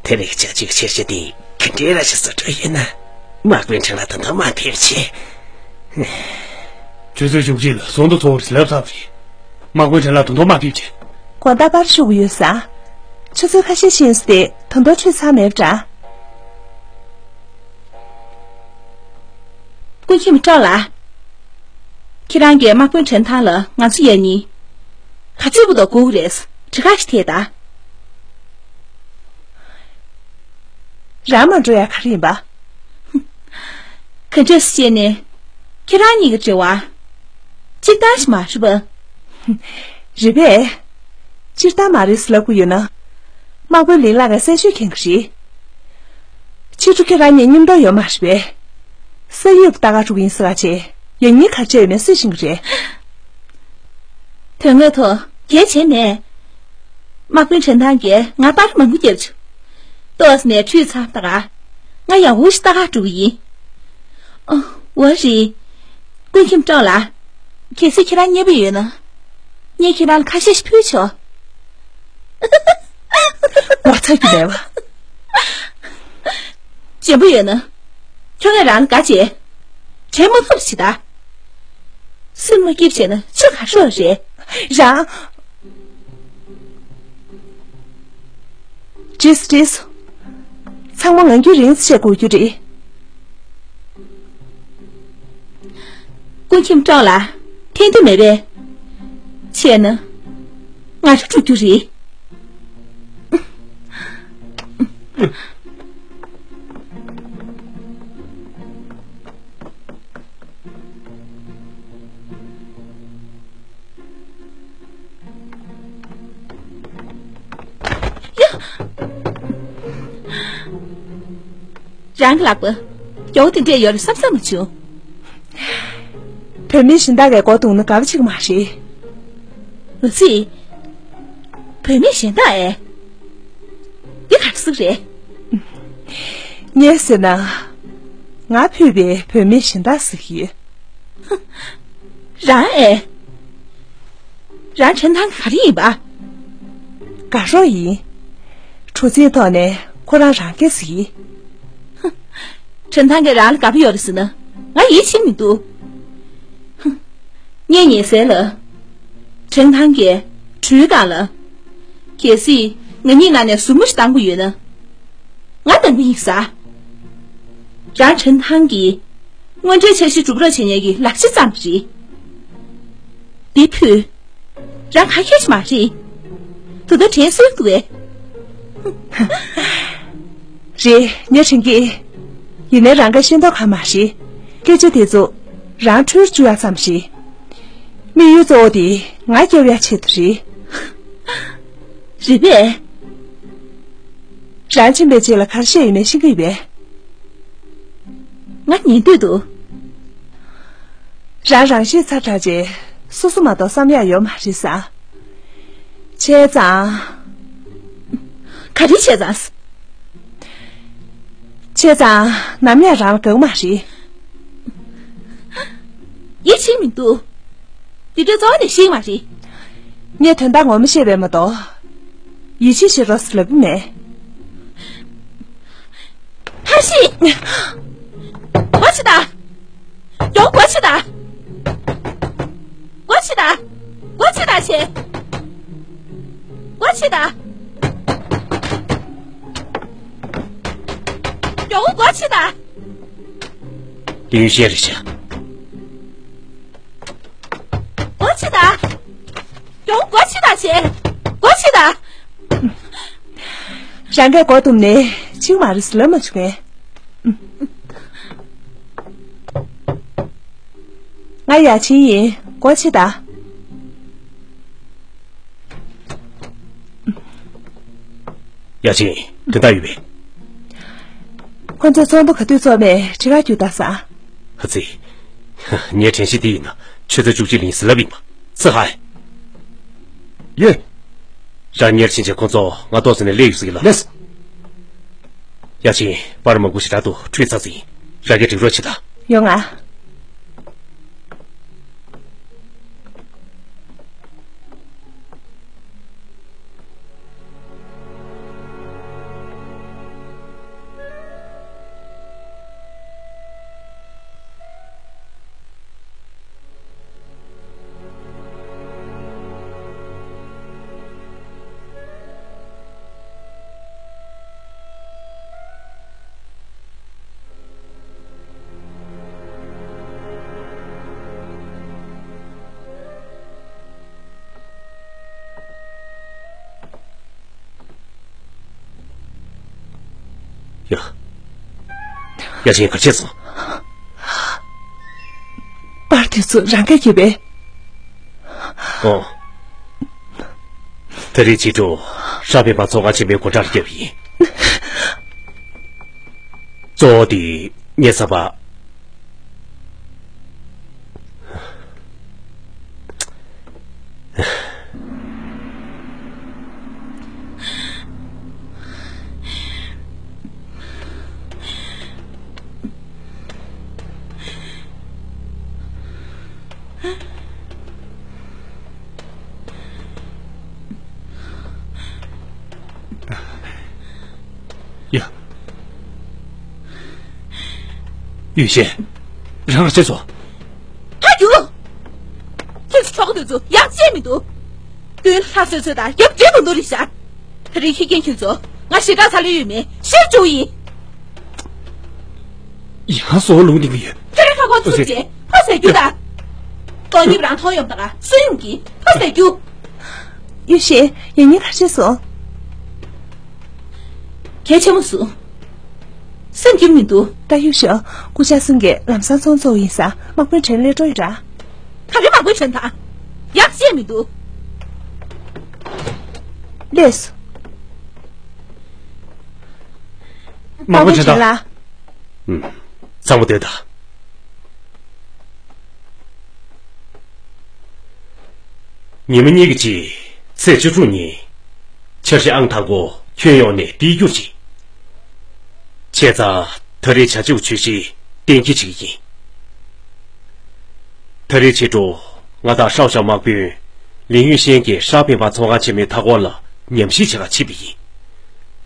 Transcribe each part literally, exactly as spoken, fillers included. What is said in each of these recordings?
དེ་རིགས་ཆ་གཅིག་ཆེར་བྱེད་དེ་ག་འདྲའི་ར་ཞིག་བཟོ་འགྲོ་ཡོད་ན། དམག་དཔོན་ཁྲིན་ལ་ད་དུང་མ་ཕེབས་ཆེ། ཆུ་ཚོད་བཅུ་གཅིག་ལ་ཟོང་དུ་ཐོག་རིས་ལབ་ཚར་བ་རེད། དམག་དཔོན་ཁྲིན་ལ་ད་དུང་མ་ཕེབས་ཆེ། དགོང་དག་པར་ཤོག་ཡོད་ས། ཆུ་ཚོད་ཁ་ཤས་ཕྱིན་སོང་སྟེ་ད་དུང་ཁྲུས་ཚར་མེད་པ་འདྲ། ཀུན་མཁྱེན་ཀྲོའུ་ལགས། ཁྱེད་རང་གིས་དམག་དཔོན་ཁྲིན་ཐང་ལ་ང་ཚོ་ཡ་གཉིས། ག་ཚོད་བུ་དོ་སྒུག་རེད། གྲི་ཁ་ཞིག་ཐེ་ད། རང་མ་འགྲོ་ཡ་ག་རེ་ཡིན་པ། ག་འདྲས་བཤད་ནས། ཁྱེད་རང་གཉིས་ཀྱི་འབྲེལ་བ། སྤྱིར་བཏང་ཞིག་མ་རེད་པ། རེད་པས། སྤྱིར་བཏང་མ་རེད་ཟེར་ལབ་དགོས་ཡོད་ན། དམག་དཔོན་ལིང་ལགས་ཀྱིས་གསལ་ཤོས་མཁྱེན་གྱི་རེད། ཕྱི་དྲོ་ཁྱེད་རང་གཉིས་མཉམ་དུ་ཡོད་མ་རེད་པས། ས་ཡུལ་ལྟ་ག་འགྲོ་གི་ཡིན་ཟེར་བ་བྱས། ཡང་སྙིང་ག་རེ་བྱས་ཡོད་མེད་སུས་ཤེས་ཀྱི་རེད། དོན་དངོས་ཐོག་གལ་བྱས་མེད། དམག་དཔོན་ཁྲིན་ཐང་གིས་ང་པར་མང་པོ་བརྒྱབ་བྱུང་། ཏོག་ཙམ་ནས་ཁྲུས་ཚར་ད་ག་ང་ཡང་འུ་ཞིག་ལྟ་ག་འགྲོ་གི་ཡིན། ཨ། འོ་རེད། ཀུན་མཁྱེན་ཀྲོའུ་ལགས། གལ་སྲིད་ཁྱེད་རང་མཉེས་པོ་ཡོད་ན། ངས་ཁྱེད་རང་ལ་ཁ་ཤས་ཤིག་ཕུལ་ཆོག་ངོ་ཚ་རྒྱུ་མེད་པ། ཞན་པོ་ཡོད་ན། ཁྱོད་ངས་རང་ལ་དགའ་བྱས། དྲན་མ་ཐུབ་ཞིག་ད། སེམས་མ་སྐྱིད་བྱས་ན་ཆུ་ག་ཤོག་རེད། རང་། ཇིས་ཇིས། ཚང་མ་ངང་རྒྱུད་རིང་བྱེད་དགོས་རྒྱུ་རེད། ཀུན་མཁྱེན་ཀྲོའུ་ལགས། ཕན་ཐོགས་མེད་པས། བྱས་ན། ང་རང་འགྲོ་རྒྱུ་རེད། ཡ། རང་གི་ལག་པ། རྒྱལ་པོ་དེ་འདྲས་ཡོད་རེད་བསམ་བསམ་མ་བྱུང་། བུད་མེད་གཞན་དག་གིས་མགོ་བརྡུངས་ན་དགའ་པོ་བྱེད་ཀྱི་མ་རེད། ཨ་ཙི། བུད་མེད་གཞན་དག་ཨེ། འདི་ག་རེ་ཟེར་རེད། ངས་ཟེར་ན། ང་ཕུད་པའི་བུད་མེད་གཞན་དག་ཟེར་གྱི་ཡོད། རང་ཨེ། རང་ཁྲིན་ཐང་ག་རེ་ཡིན་པ། དགའ་རོགས་ཡིན། གྲུ་གཟིངས་ཐོག་ནས་ཁོ་རང་རང་སྐད་ཟེར་གྱི། ཁྲིན་ཐང་གིས་རང་ལ་དགའ་པོ་ཡོད་རེད་ཟེར་ན་ང་ཡིད་ཆེས་མི་འདུག་ངས་ཉན་གསལ་ལ། ཁྲིན་ཐང་གིས་གྲོས་སྟངས་ལ། གལ་སྲིད་ང་གཉིས་ནང་ནས་ཟུར་མོ་ཞིག་བཏང་དགོས་ཡོད་ན། ང་བཏང་གི་ཡིན་ས། རང་ཁྲིན་ཐང་གིས་དངོས་འབྲེལ་འཆར་གཞི་སྒྲུབ་རོགས་བྱེད་མཁན་གྱི་ལག་ཆ་ཙམ་རེད། འདི་ཕུད། རང་ག་གེ་ཞིག་མ་རེད། དུ་ད་དྲན་གསོས་འདུག་གས། རེད། ངས་དྲན་གི། ཡིན་ནའི་རང་གིས་ཤེས་མདོག་ཁ་མ་བྱེད། སྐད་ཆ་དེ་ཚོ་རང་འཁྲུལ་བཅུག་ཡག་ཙམ་ཞིག་དམིགས་ཡུལ་གཙོ་བོ་དེ་ང་སྐྱོབ་ཡག་ཆེད་དུ་རེད། རེད་པས། རང་ཕྱིན་པའི་རྗེས་ལ་ག་རེ་བཤད་ཡོད་མེད་ཤེས་ཀྱི་ཡོད་པས། ང་ཉན་འདོད་འདུག་རང་རང་ཤེས་ཚར་དྲགས་རྗེས་སོ་སོ་མ་གཏོགས་བསམ་ཡག་ཡོད་མ་རེད་ས། བྱས་ཙང་། ག་རེ་བྱས་ཙང་། བྱས་ཙང་ནམ་ཡང་རང་ལ་དགའ་གི་མ་རེད། ཡིད་ཆེས་མི་འདུག་འདི་འདྲ་རྩ་བ་ནས་ཤེས་མ་རེད། ངས་དོན་དག་ངོ་མ་བཤད་པས་མ་གཏོགས། ཡིད་ཆེས་བྱེད་རོགས་ཟེར་ལབ་ཀྱི་མེད། ཧ་ཤི། སྒོ་ཕྱེ་ད། ཡོང་སྒོ་ཕྱེ་ད། སྒོ་ཕྱེ་ད། སྒོ་ཕྱེ་ད་ཞེས། སྒོ་ཕྱེ་ད། ཡོང་སྒོ་ཕྱེ་ད། ལིའུ་ཡུན་ཤེས་རེད་ཤག་སྒོ་ཕྱེ་ད། ཡོང་སྒོ་ཕྱེ་ད་ཞེས། སྒོ་ཕྱེ་ད། རང་གིས་སྒོ་བརྡུངས་ནས་ཕྱིན་མ་རེད་ཟེར་ལབ་མ་བྱུང་ངས། ང་ཡ་ཆིན་ཡིན། སྒོ་ཕྱེ་ད། ཡ་ཆིན། དོན་དག་ཡོད་པས། ཁོ་ཚོས་ཚོགས་འདུ་ག་དུས་ཚོགས་མེད་དྲི་བ་རྒྱུགས་ད་ས། ཨ་ཙི། ངའི་དྲན་ཤེས་དེ་ཡིན་ན་ཆུ་ཚོད་བཅུ་གཅིག་ལ་ཡིན་ཟེར་ལབ་ཡིན་པ། སི་ཧའེ། ཡེ། རང་ཉེར་ཕྱིན་ཆད་ཁོང་ཚོ་ང་ཏོག་ཙམ་ནས་སླེབས་ཡོང་ཟེར་གྱི་ལ། ལེས། ཡ་ཆིན། པར་མང་པོ་ཞེ་དྲག་འདུག་ཁྲུས་ཚར་ཟིན། རང་གིས་སྒྲིག་རོགས་བྱེད་དང་། ཡོང་ང་། ཡ། ཡ་ཆེན་ག་བྱས་སོང་། པར་དེ་ཚོ་རང་གིས་བརྒྱབ་པས། ཨོ། ད་རེས་ཕྱི་དྲོ་ཧྲ་པེ་པ་ཚོགས་ཁང་ཆེན་མོའི་སྒོ་འགྲམ་ལ་བརྒྱབ་ཡིན། གཙོ་བོ་དེ་ངས་བསམ་པ། ཡ། ཡུས་ཤེ། རང་ལ་བྱས་སོ། ཧ་རྒྱུ། ཁྱེད་ཚོ་ཁྲོག་དེ་ཚོ་ཡག་བྱས་མི་འདུག་དོན་ལྷ་སོད་སོད་དང་རྒྱབ་འདྲེ་མི་འདུག་རེད་ཤག་ད་རེས་ཁྱི་རྒན་ཁྱོད་ཚོ་ང་ཞེ་དྲག་ཚ་ལོས་ཡོད་མེད་ཤེས་བཅུག་ཡིན། ཡང་སོ་ལུང་ལྡིང་གི་ཡོད། ཁྱོད་རང་ཁ་ཁོག་ཚུགས་རྗེས་ཕོ་ཟེར་རྒྱུ་དང་། ཏོག་ཉིབ་རང་མཐོང་ཡོང་དང་སུ་ཡོང་གི་ཕོ་ཟེར་རྒྱུ། ཡུས་ཤེ། ཡང་སྙིང་ཁ་ཤས་སོང་། གལ་ཆེན་མོ་སུ། སེམས་སྐྱིད་མི་འདུག་ད་ཡུས་ཤེ། སྐུ་ཞབས་སུང་གིས་ལམ་སང་ཚོང་བཙོང་ཡིན་ས་དམག་དཔོན་དྲན་ལས་སྤྲོ་ཡི་འདྲ། ག་རེ་དམག་དཔོན་དྲན་དང་། ཡག་བཤད་མི་འདུག་ལགས་སོ། དམག་དཔོན་དྲན་ལགས། ཨུམ། ཚང་མ་སྡོད་དང་། ཉི་མ་གཉིས་ཀྱི་རྗེས་ཚེས་བཅུ་དྲུག་ཉིན། འཆར་གཞི་ཨང་དང་པོ་ཁྱོན་ཡོངས་ནས་ཏིལ་འགྱུར་བྱེད། བྱས་ཙང་ད་རེས་བྱ་སྤྱོད་ཇུས་གཞི་གཏན་འཁེལ་བྱེད་ཀྱི་ཡིན། ད་རེས་ཕྱི་དྲོ་ང་དང་ཧྲའོ་ཞའོ་དམག་དཔོན་ལིན་ཡུས་ཤན་གྱིས་ཧྲ་ཕིང་པ་ཚོང་ཁང་ཆེན་མོའི་མཐའ་འཁོར་ལ་ཉམས་ཞིབ་བྱེད་གར་ཕྱིན་པ་ཡིན།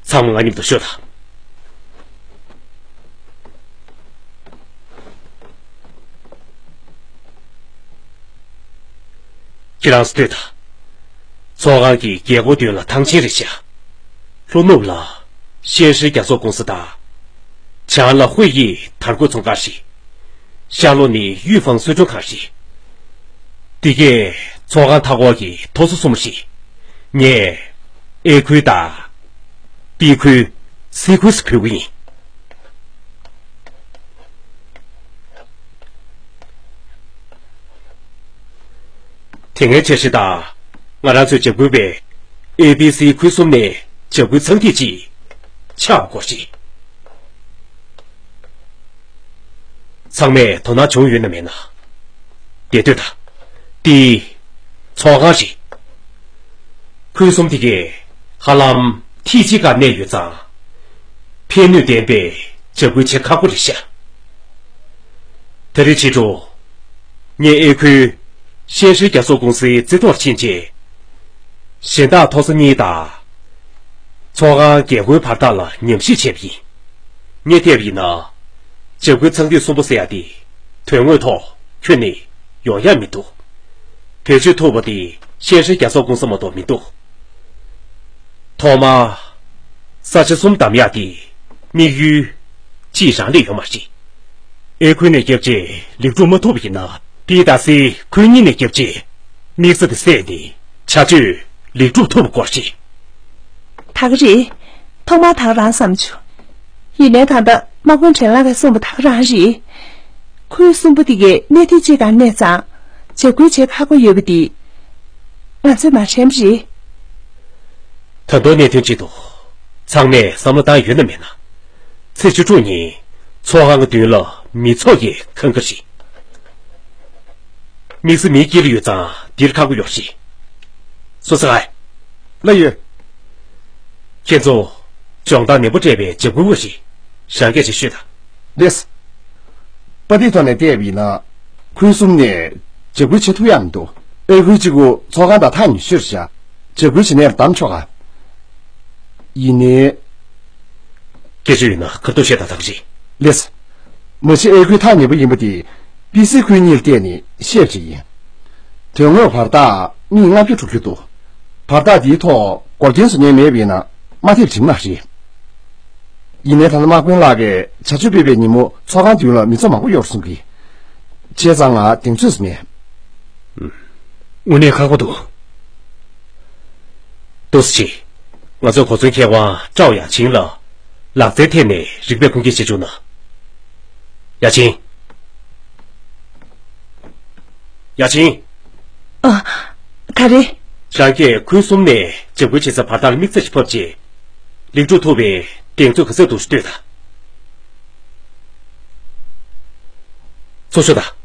ཚང་མ་ང་མཉམ་དུ་ཤོག་དང་། ཁྱེད་རང་ཚོ་ལྟོས་དང་། ཚོགས་ཁང་གི་རྒྱལ་སྒོ་མདུན་ལ་ཐང་ཆེན་རེ་བཞག་ལྷོ་ནུབ་ལ་ཤན་ཧྲི་རྒྱལ་ཚོགས་ཀུང་སི་དང་། བྱང་ལ་ཧུའེ་ཡི་དར་གོས་ཚོང་ཁང་རེད། ཤར་ལྷོ་ནི་ཡུས་ཧྥང་གསོལ་མགྲོན་ཁང་རེད། འདི་གས་ཚོགས་ཁང་མཐའ་འཁོར་གྱི་ཐོག་ས་གསུམ་རེད། ངས་ཨེ་ཁུལ་དང་། པི་ཁུལ། སི་ཁུལ་སུ་ཕུལ་གྱི་ཡིན། དེ་སྔའི་འཆར་གཞི་ལྟར། ང་རང་ཚོའི་འཇབ་རྒོལ་པས་ཨེ་པི་སི་ཁུལ་གསུམ་ནས་འཇབ་རྒོལ་ཚངས་ཐིག་ཅིག་ཆགས་དགོས་རེད། ཚང་མས་དོ་སྣང་བྱུང་ཡོད་ན་མེད་ན། བསྡད་སྡོད་དང་། འདི་ཚོགས་ཁང་རེད། ཁུལ་གསུམ་དེ་གས་ཧ་ལམ་ཐིག་གཅིག་སྒང་གནས་ཡོད་ཙང་། ཕན་ནུས་ལྡན་པའི་འཇབ་རྒོལ་བྱེད་ཁག་པོ་རེད་ཤག་ད་རེས་ཕྱི་དྲོ། ངས་ཨེ་ཁུལ་ཤན་ཧྲི་རྒྱལ་ཚོགས་ཀུང་སིའི་རྩེ་ཐོག་ཕྱིན་རྗེས། གཞན་དག་ཐོག་ས་གཉིས་དང་། ཚོགས་ཁང་རྒྱལ་སྒོའི་བར་ཐག་ལ་ཉམས་ཞིབ་བྱས་པ་ཡིན། ངས་བལྟས་པ་ཡིན་ན། འཇབ་རྒོལ་ཚངས་ཐིག་གསུམ་པོ་ཟེར་ཡ་དེ། དོན་དངོས་ཐོག་ཁྱོན་ནས་ཡོང་ཡ་མི་འདུག་བེད་སྤྱོད་ཐུབ་པ་དེ་ཤན་ཧྲི་རྒྱལ་ཚོགས་ཀུང་སི་མ་གཏོགས་མི་འདུག་ཐོག་མར། ས་ཆ་གསུམ་བདམས་ཡག་དེ་དམིགས་ཡུལ་གཅིག་རང་ལས་ཡོད་མ་རེད། ཨེ་ཁུལ་ནས་བརྒྱབ་རྗེས་ལེགས་གྲུབ་མ་ཐུབ་པ་ཡིན་ན། པི་དང་སི་ཁུལ་གཉིས་ནས་བརྒྱབ་རྗེས་དམིགས་ས་དེ་བསད་དེ་བྱ་སྤྱོད་ལེགས་གྲུབ་ཐུབ་པ་དགོས་རེད། ད་ག་རེད། ཐོག་མར་ད་ག་རང་བསམ་བྱུང་། ཡིན་ནའི་ད་ལྟ་དམག་དཔོན་དྲན་ལགས་ཀྱིས་གསུངས་པ་ད་ག་རང་རེད། ཁུལ་གསུམ་པོ་དེ་གའི་གནས་ཐིག་གཅིག་སྒང་གནས་ཙང་། འཇབ་རྒོལ་བྱེད་ཁག་པོ་ཡོད་པ་དེ། ང་ཚོས་མ་དྲན་པ་རེད། ད་དུང་གནད་དོན་གཅིག་འདུག་ཚང་མས་བསམ་བློ་བཏང་ཡོད་ན་མེད་ན། ཚེས་བཅུ་དྲུག་ཉིན་ཚོགས་ཁང་གི་མདུན་ལ་མི་ཚོགས་ཀྱིས་ཁེངས་ཀྱི་རེད། དམིགས་བསལ་མིའི་དཀྱིལ་ལ་ཡོད་ཙང་འདིར་ཁག་པོ་ཡོད་རེད། སུ་ཟེར་ཨ། ལགས་ཡོད། ཁྱེད་ཚོ་སྦྱོང་བརྡར་ནན་པོ་སྤྲད་པའི་འཇབ་རྒོལ་པ་རེད། རང་སྐད་ཆ་ཤོད་དང་། ལགས། པར་དེའི་ཐོག་ནས་བལྟས་པ་ཡིན་ན། ཁུལ་གསུམ་ནས་འཇབ་རྒོལ་བྱེད་ཐུབ་ཡག་མི་འདུག་ཨེ་ཁུལ་གཅིག་པུ་ཚོགས་ཁང་དང་ཐག་ཉེ་ཤོས་རེད་ཤག་འཇབ་རྒོལ་བྱེད་ནས་བདམས་ཆོག་ག་ཡིན་ནའི། སྐད་ཆ་ཡོད་ན་ཁ་ཐུག་བཤད་དང་། ད་ག་རེད། ལགས། མ་གཞི་ཨེ་ཁུལ་ཐག་ཉེ་པོ་ཡིན་པ་དེ་པི་སི་ཁུལ་གཉིས་ལ་བལྟས་ནས་ཤེས་པ་ཞིག་ཡིན། དོན་དངོས་བར་ཐག་མིལ་ལྔ་བཅུ་དྲུག་ཅུ་འདུག་བར་ཐག་འདིའི་ཐོག་འགོག་རྐྱེན་བཟོ་མཁན་མེད་པ་ཡིན་ན་དམག་འཐབ་བྱེད་མ་རེད། ཡིན་ནའི་ད་ལྟ་དམག་དཔོན་ལགས་ཀྱིས་བྱ་སྤྱོད་སྤེལ་བའི་ཉིན་མོ་ཚོགས་ཁང་མདུན་ལ་མི་ཚོགས་མང་པོ་ཡོད་རེད་གསུང་གི། བྱས་ཙང་ང་གདེང་ཚོད་མེད། དངོས་གནས་ཁག་པོ་འདུག་ཏུའུ་སི་ཆི། ང་ཚོའི་གོ་མཚོན་མཁས་དབང་ཀྲའོ་ཡང་ཆིང་ལ། ལག་རྩལ་ཐད་ནས་རིག་པས་ཁུངས་སྐྱེལ་བྱེད་བཅུག་ན། ཡ་ཆེན། ཡ་ཆེན། ཨ། ག་རེ། རང་གིས་ཁུལ་གསུམ་ནས་འཇབ་རྒོལ་བྱེད་ས་བར་ཐག་ལ་དམིགས་བསལ་ཞིག་ཕབ་རྗེས། ལེགས་གྲུབ་ཐུབ་པའི་གདེང་ཚོད་ག་ཚོད་འདུག་ལྟོས་དང་། ཚུར་ཤོག་དང་།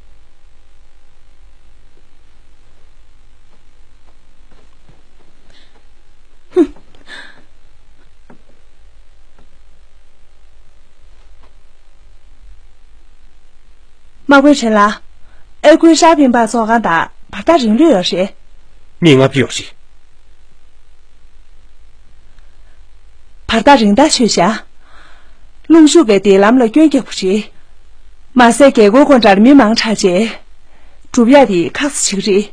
དམག་དཔོན་ཁྲེན་ལགས། ཨ་ཁུའི་ཧྲ་ཕིན་པ་ཚོགས་ཁང་དང་བར་ཐག་རིང་ལོས་ཡོད་རེད། མི་ལྔ་བརྒྱ་ཡོད་རེད། བར་ཐག་རིང་ཐག་ཆོད་བཞག་རླུང་ཤུགས་ཀྱིས་དེའི་ལམ་ལ་སྐྱོན་རྒྱག་པ་རེད། མ་ཟད་རྒྱལ་སྒོའི་སྒོ་འགྲམ་མི་མང་དྲགས་རྗེས། སྒྲུབ་ཡག་དེ་ཁག་ས་ཆེ་གི་རེད།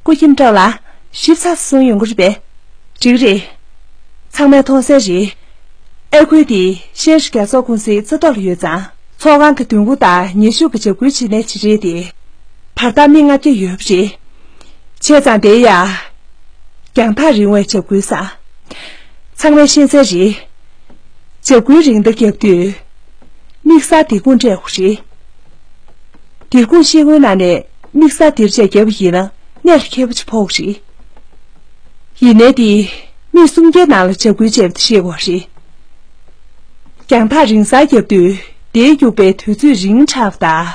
སྐུ་ཁྱིམ་ཀྲོའུ་ལགས། ཞིབ་ཚགས་སུ་གསུངས་ཡོང་གི་རེད་པས། འགྲིག་གི་རེད། ཚང་མས་མཐོང་གསལ་རེད། ཨ་ཁུལ་དེ་ཤན་ཧྲི་རྒྱལ་ཚོགས་ཀུང་སིའི་རྩ་ཐོག་ལ་ཡོད་ཙང་། ཚོགས་ཁང་གི་མདུན་སྒོ་དང་ཉེ་ཤོས་ཀྱི་འཇབ་རྒོལ་བྱེད་གནས་ཅིག་རེད་དེ། བར་ཐག་མི་ལྔ་བརྒྱ་ཡོད་པ་རེད། བྱས་ཙང་དེ་ཡ། རྒྱང་ཐག་རིང་བའི་འཇབ་རྒོལ་ས། ཚང་མས་ཤེས་གསལ་རེད། འཇབ་རྒོལ་རིང་ཐག་བརྒྱབ་དུས། དམིགས་བསལ་སྡིག་དགོངས་སྤྲད་དགོས་རེད། སྡིག་དགོངས་ཤེལ་སྒོའི་ནང་ནས་དམིགས་བསལ་སྡིར་བཅས་བརྒྱབ་པ་ཡིན་ན་གནད་ལ་འཁེལ་པོ་ཅིག་ཕོག་གི་རེད། ཡིན་ནའི་དེ་མི་སུམ་བརྒྱའི་ནང་ལ་འཇབ་རྒོལ་བྱས་པ་དེ་ཤེས་དགོས་རེད། རྒྱང་ཐག་རིང་སར་བརྒྱབ་དུས་དེའི་རྒྱུག་པའི་དུས་ཚོད་རིང་དྲགས་པ་དང་།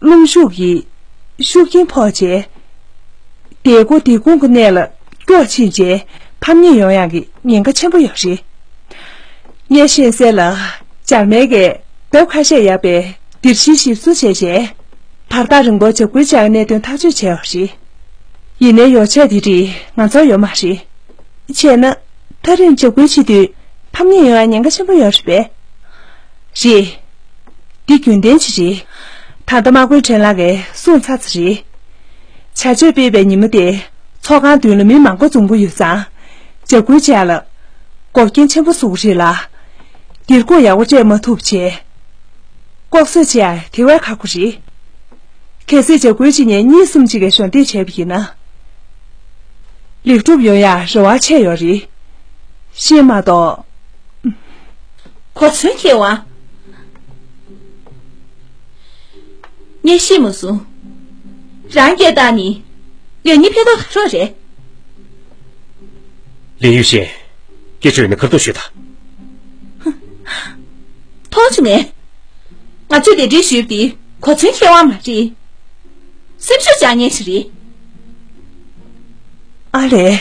རླུང་ཤུགས་ཀྱི་ཤུགས་རྐྱེན་ཕོག་རྗེས། དེའི་མགོ་སྡིག་དགོངས་ཀྱི་གནད་ལ་སྐྱོ་ཕྱིན་རྗེས་ཕམ་ཉེས་ཡོང་ཡག་གི་ཉེན་ཁ་ཆེན་པོ་ཡོད་རེད། ངས་ཤེས་གསལ་ལ་འཇར་མན་གྱིས་ལྡབ་ཁ་ཤས་ཡག་པའི་སྡིར་གཤིས་ཞིབ་བཟོ་བྱས་རྗེས། བར་ཐག་རིང་པོར་འཇབ་རྒོལ་བྱ་བའི་གནད་དོན་ཐག་གཅོད་བྱས་པ་རེད། ཡིན་ནའི་ཡོ་བྱད་དེ་འདྲ་ང་ཚོར་ཡོད་མ་རེད། བྱས་ན། ཐག་རིང་འཇབ་རྒོལ་བྱེད་དུས་ཕམ་ཉེས་ཡོང་ཡག་ཉེན་ཁ་ཆེན་པོ་ཡོད་རེད་པས། རེད། འདི་རྒྱུན་ལྡན་ཅིག་རེད། ད་ལྟ་དམག་དཔོན་ཁྲེན་ལགས་ཀྱིས་གསུངས་ཚར་ཚར་རེད། བྱ་སྤྱོད་སྤེལ་བའི་ཉིན་མོ་དེ་ཚོགས་ཁང་མདུན་ལ་མི་མང་པོ་འཛོམས་ཀྱི་ཡོད་ཙང་། འཇབ་རྒོལ་བྱས་ལ་འགོག་རྐྱེན་ཆེན་པོ་བཟོ་གི་རེད་ལ། སྡིག་དགོངས་ཡག་པོ་སྤྲད་མ་ཐུབ་བྱས། ལྐོག་གསོད་བྱས་ཡ་དེ་བས་ཁག་པོ་རེད། གལ་སྲིད་འཇབ་རྒོལ་བྱེད་མཁན་གཉིས་གསུམ་གཅིག་གིས་གཞོགས་འདེགས་བྱས་པ་ཡིན་ན། ལེགས་གྲུབ་ཡོང་ཡ་རེ་བ་ཆེ་ཡོད་རེད། ཤེས་མ་གཏོགས། གོ་མཚོན་མཁས་དབང་། ངས་ཤེས་མ་སོང་། རང་སྐད་བཏང་ནི། ལས་གཉིས་ཕན་ཐོགས་ག་རོགས་རེད། ལིན་ཡུས་ཤིན། སྐད་ཆ་ཡོད་ན་ཁ་ཐུག་ཤོད་དང་། ཐོག་ཆུ་ནས། ང་ཚོས་ལས་འབྲེལ་ཞུས་པ་དེ་གོ་མཚོན་མཁས་དབང་མ་རེད། སེམས་ཤུགས་བཅག་མཁན་ཞིག་རེད། ཨ་ལས།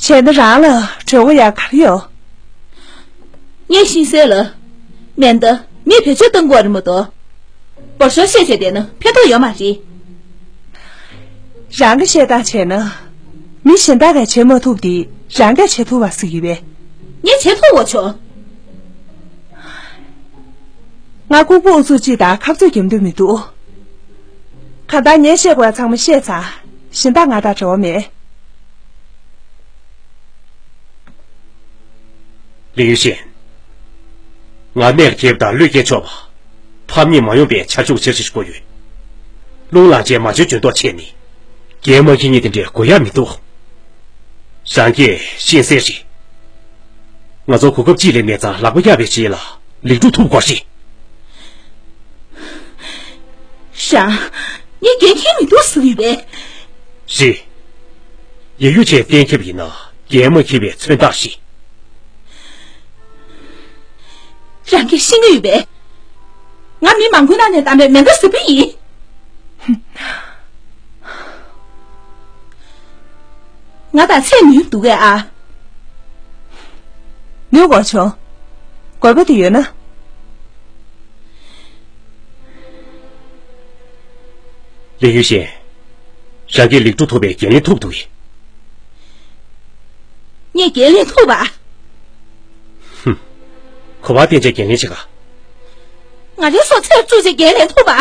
བྱས་ན་རང་ལ་གྲོད་ཁོག་ཡག་ག་རེ་ཡོད། ངས་ཤེས་གསལ་ལ། མེ་མདའ་མིས་བེད་སྤྱོད་གཏོང་དགོས་རེད་མ་གཏོགས། འབོར་ཤོག་བཤད་བྱས་བསྡད་ན་ཕན་ཐོགས་ཡོད་མ་རེད། རང་གི་བཤད་སྟངས་བྱས་ན། མི་གཞན་དག་གིས་བྱེད་མ་ཐུབ་དེ་རང་གིས་བྱེད་ཐུབ་པ་ཟེར་གྱི་ཡོད་པས། ངས་བྱེད་ཐུབ་པ་བྱུང་། ང་ལྐུགས་པ་ཨུ་ཚུགས་གཅིག་དང་ཁ་རྩོད་རྒྱབ་འདོད་མི་འདུག་གང་ལྟར་ངས་བཤད་དགོས་པ་ཚང་མ་བཤད་ཚར། གཞན་དག་ང་དང་འབྲེལ་བ་མེད། ལིའུ་ཡུས་ཤིན། ང་གནས་ཀྱི་རྒྱལ་པོ་དང་བློས་འགེལ་ཆོག་པ། ཕམ་ཉེས་མ་ཡོང་པའི་ཆར་ཆུ་ཆར་ཞིག་དགོས་ཡོད། རླུང་ལངས་རྗེས་མ་བཅོས་འཇུ་འདོགས་བྱས་ནས། རྒྱལ་དམག་ཁྱེད་གཉིས་དེ་འདྲའི་དགོས་ཡག་མི་འདུག་རང་གིས་ཤེས་གསལ་རེད། ང་ཚོར་གོ་སྐབས་གཅིག་ལས་མེད་ཙང་ལག་པ་གཡར་བའི་རྗེས་ལ་ལེགས་གྲུབ་ཐུབ་དགོས་རེད། རང་། ངས་འགན་འཁྱེར་མི་འདུག་ཟེར་གྱི་ཡོད་པས། རེད། ཡེ་ཡུ་ཆེས་གཏན་འཁེལ་བ་ཡིན་ན་འགན་མ་འཁྱེར་བའི་མཚོན་རྟགས་ཤིག་རང་གིས་ཤེས་ཀྱི་ཡོད་པས། ང་མི་མང་པོའི་ནང་ནས་བདམས་པའི་མེ་མདའ་གཟུགས་པོ་ཡིན། ང་དང་ཚད་ནུས་འདུག་གས་ཨ། ནུས་དགོས་བྱུང་། དགོས་པ་དེ་ཡོད་ན། ལིའུ་ཡུས་ཤིན། རང་གིས་ལེགས་གྲུབ་ཐོབ་པའི་འགན་ལེན་ཐུབ་འདུག་གས། ངས་འགན་ལེན་ཐུབ་པ། ཧུམ། ག་པར་བརྟེན་བྱས་འགན་ལེན་བྱེད་ག་ང་རའི་སྲོག་ཚེ་བཙུགས་བྱས་འགན་ལེན་ཐུབ་པ།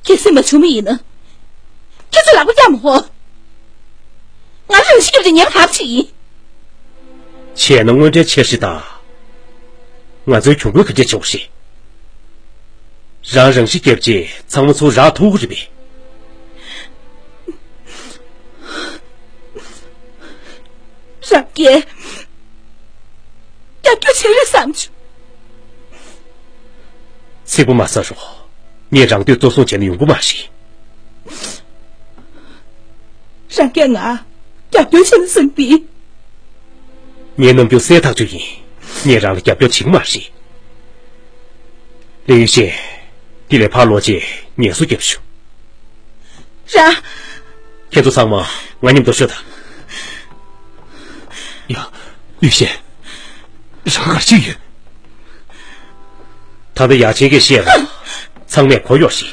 གལ་སྲིད་མ་བྱུང་བ་ཡིན་ན། ཁྱེད་ཚོས་ལག་པ་བཀྱག་མ་ཕོད། ང་རང་ཤི་རྒྱབ་ཀྱི་ཉེན་ཁ་ཆེ་ཡིན། བྱས་ན་དངོས་འབྲེལ་འཆར་གཞི་དང་། ང་ཚོའི་གྱོང་གུན་ག་འདྲས་བྱེད་དགོས་ཤེས། རང་རང་ཤི་རྒྱབ་རྗེས་ཚང་མ་ཚུར་རག་ཐུབ་ཀྱི་རེད་པས། རང་རྒྱལ། ཨམ་ཆུ། ཚིག་པ་མ་ཟ་རོགས། ངས་རང་འདོད་གཙོ་བཟུང་བྱས་ན་ཡོང་གི་མ་རེད། རང་གིས་ང་རྒྱབ་སྐྱོར་བྱས་ན་བཟང་པས། ངའི་རྣམ་འགྱུར་གསལ་ཐག་ཆོད་ཡིན། ངས་རང་ལ་རྒྱབ་སྐྱོར་བྱེད་ཀྱི་མ་རེད། ལིའུ་ཡུས་ཤིན། འདི་ལས་ཕར་ལོག་རྗེས་ངལ་གསོ་རྒྱབ་ཤོག་ར། ཁྱེད་ཚོ་ཚང་མ་ང་མཉམ་དུ་ཤོག་དང་། ཡ། ཡུས་ཤིན། རང་ག་རེ་བྱེད་ཀྱི་ཡོད། ད་ལྟ་ཡ་ཆེན་གྱིས་བཤད་པ་ཚང་མས་གོ་ཡོད་རེད།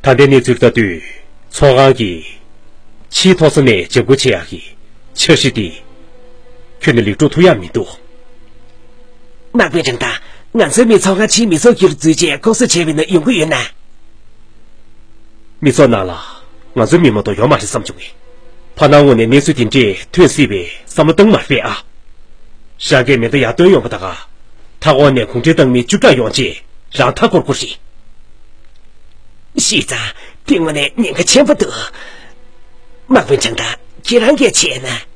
ད་ལྟའི་གནས་ཚུལ་ལྟ་དུས་ཚོགས་ཁང་གིས་ཕྱིའི་ཐོག་ས་ནས་འཇབ་རྒོལ་བྱེད་ཡག་གི་འཆར་གཞི་དེ་ཁྱོན་ནས་ལེགས་གྲུབ་ཐུབ་ཡག་མི་འདུག་དམག་དཔོན་ཀྲང་ཏཱ། ང་ཚོའི་མི་ཚོགས་ཁང་ཕྱིའི་མི་ཚོགས་ཀྱིས་འཛུལ་རྗེས་ལྐོག་ཟ་བྱས་པ་ཡིན་ན་ཡོང་གི་ཡོད་ན། མི་ཚོགས་ནང་ལ་ང་ཚོའི་མི་མ་གཏོགས་ཡོད་མ་རེད་བསམ་བྱུང་ངས། ཕར་ནང་ངོས་ནས་གནས་ཚུལ་དེ་འདྲས་ཐོན་སྲིད་པའི་བསམ་བློ་བཏང་མ་རེད་ཨ། རང་གིས་མེ་མདའ་ཡར་བཏོན་ཡོང་བ་དང་། མཐའ་འཁོར་ནས་གུང་ཁྲན་ཏང་མི་བཅུ་ཕྲག་ཡོང་རྗེས་རང་མཐའ་བསྐོར་དགོས་རེད། ཤི་ཙང་དེ་དངོས་གནས་ཉེན་ཁ་ཆེན་པོ་འདུག་དམག་དཔོན་ཀྲང་ཏཱ། ཁྱེད་རང་གིས་བྱས་ན།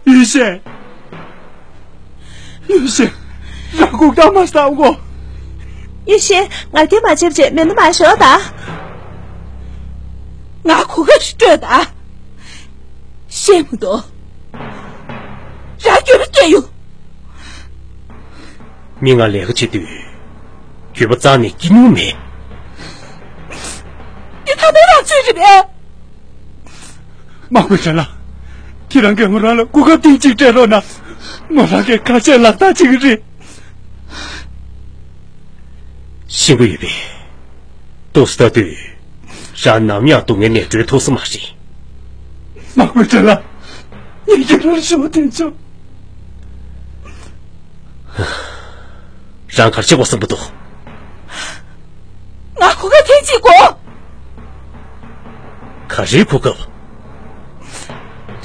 ཡུས་ཤིན། ཡུས་ཤིན། རང་སྒུག་རྟགས་མ་བསམ་གོ། ཡུས་ཤིན། ང་རྒྱལ་མ་བྱེད་བྱེད་མེད་ན་མ་ཤོག་ད། ང་གོ་སྐབས་ཤིག་སྤྲོད་ད། ཤེས་མི་འདུག་རང་འགྱོད་པ་སྐྱེ་ཡོང་། མི་ང་ལས་ཀ་བྱེད་དུས་འགྱོད་པ་རྩ་ནས་སྐྱེ་མྱོང་མེད། འདི་ཐ་མའི་རང་ཚོད་རེད་པས། དམག་དཔོན་ཁྲེན་ལགས། ཁྱེད་རང་གིས་མོ་རང་ལ་གོ་སྐབས་ཐེངས་གཅིག་སྤྲད་རོགས་གནང་། མོ་རང་གིས་ཁ་ཆད་ལག་བསྟར་བྱེད་ཀྱི་རེད། ཤེས་ཀྱི་ཡོད་པས། ཏོག་ཙམ་ལྟ་དུས། རང་ནམ་ཡང་སྡུག་བསྔལ་ནས་གྲོལ་ཐུབ་ས་མ་རེད། དམག་དཔོན་ཁྲེན་ལགས། ངས་ཁྱེད་རང་ལ་ཞུ་བ་འདྲི་ཆོག་རང་ག་རེ་བྱེད་དགོས་བསམ་གྱི་འདུག་ང་གོ་སྐབས་ཐེངས་གཅིག་དགོས། ག་རེའི་གོ་སྐབས།